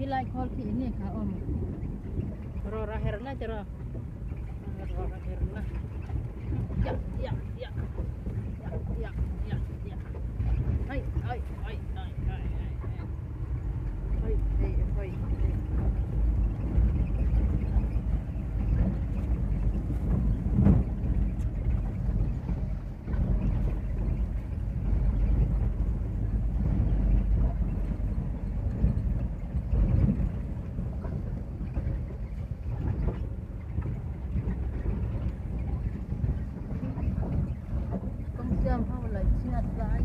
Khilai khawl khi eng nge kha awm? Rawra herna tiraw? Rawra herna. Ya ya ya ya ya ya ya. Ai ai ai ai ai ai ai. Hoi hei hoi hei. Kawng siam ho laih chhiat lai.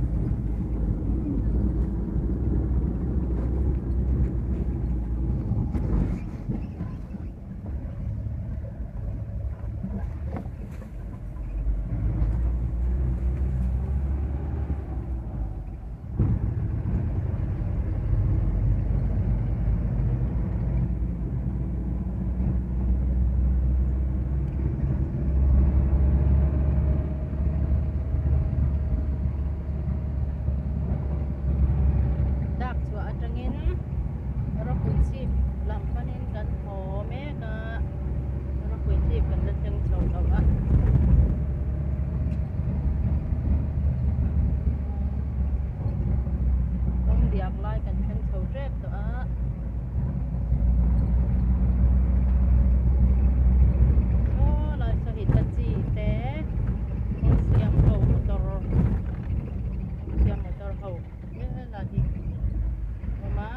Dak chhuah atangin rawpui chhip lam panin kan haw mek a, rawpui chhip kan la thleng chho lo a. Kawng diak lai kan thleng chho tep tawh a. Saw lai saw hi taxi te kawng siam ho motor siam motor ho helai hi awm a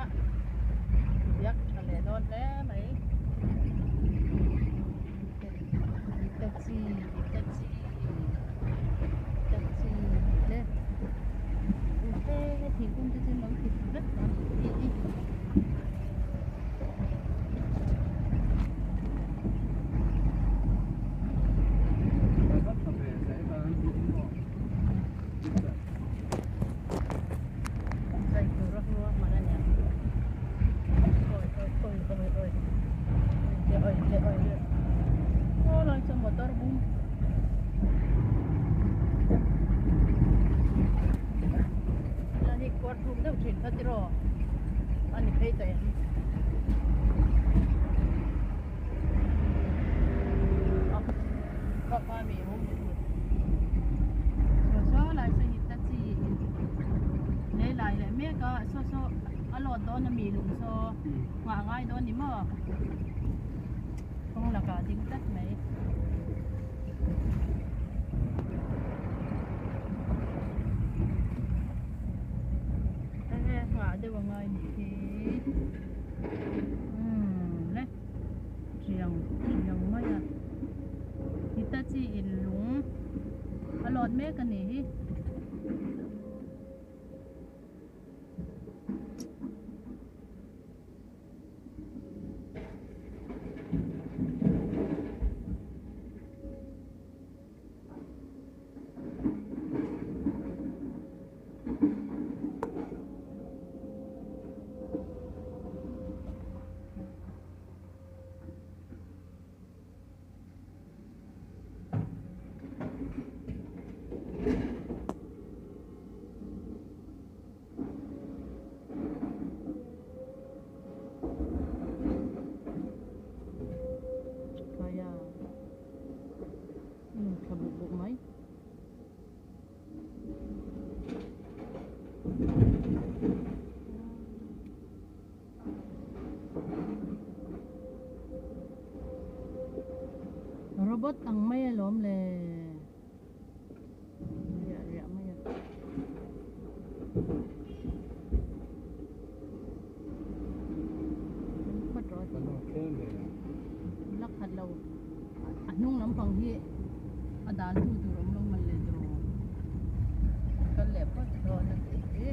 diak tha leh dawn hle mai. Taxi taxi taxi te he thingkung te chu an lo ti vek a ni hi. Zai tur a hmu a hman a nia awi awi awi awi awi awi awi awi aw lai chu motor bung la hi kuar thuk deuh thin kha tiraw a ni phei ta em kha mi hum saw saw lai saw hi ta chi lei lai leh mek a saw saw a lawt dawn a mi lung saw nghah ngai dawn ni maw kawng lakah ding tlat mai. Nghah deuh a ngai nih hi umm le. Tiang tiang mai a Hitachi in lung a lawt mek a ni hi. Kaya thla buk buk mai. Robot ang mai alawm le riah riah mai a. La khat lo a hnung lampang hi a dan tu tur awm lo man le tiraw kal leh phawt dawn a tih hi.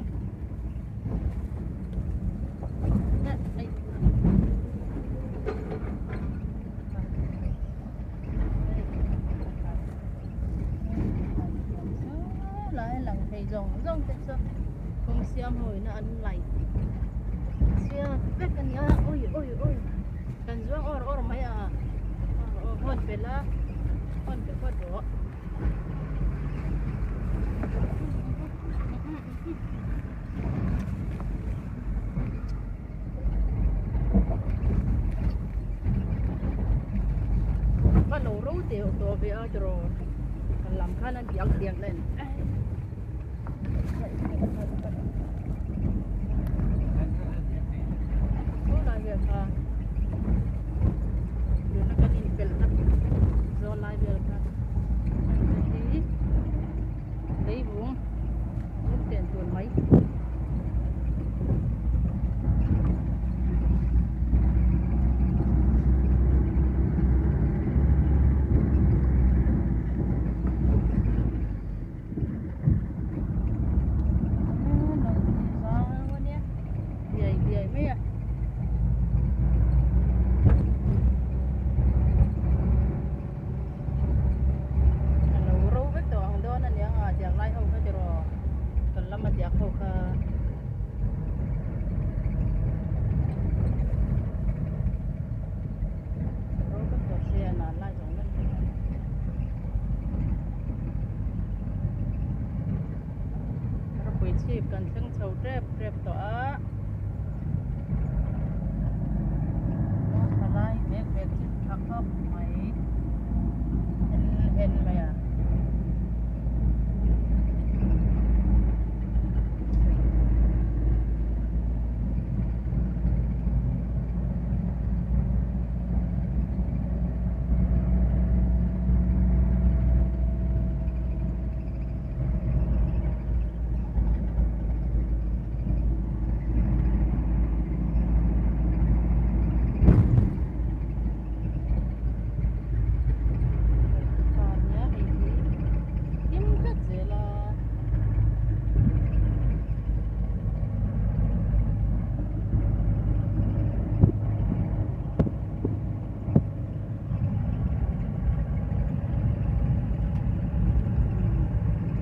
Lai a lang thei zawng zawng te chu kawng siam ho ina an laih chhiat vek a ni a awi awi awi kan zuang awr awr mai a hawn pe la hawn pe phawt rawh. teuh tawh ve a tiraw kan lam khan a diak diak nen. Saw lai vel kha tuna kan inpelhna zawl lai vel kha heng te hi leivung vum ten tur mai. Biai biai mai a. A lo ro vek tawh ang dawn a nia nga diak lai ho kha tiraw kan lama diak ho kha. Ro vek tawh se a nan lai zawng vek tawh. Ropui chhip kan thleng chho tep tep tawh a. Thalai vek vek chu tha khawp mai en en mai a. Him tlat zel a.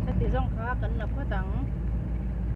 Heti zawng kha kan la phawt ang.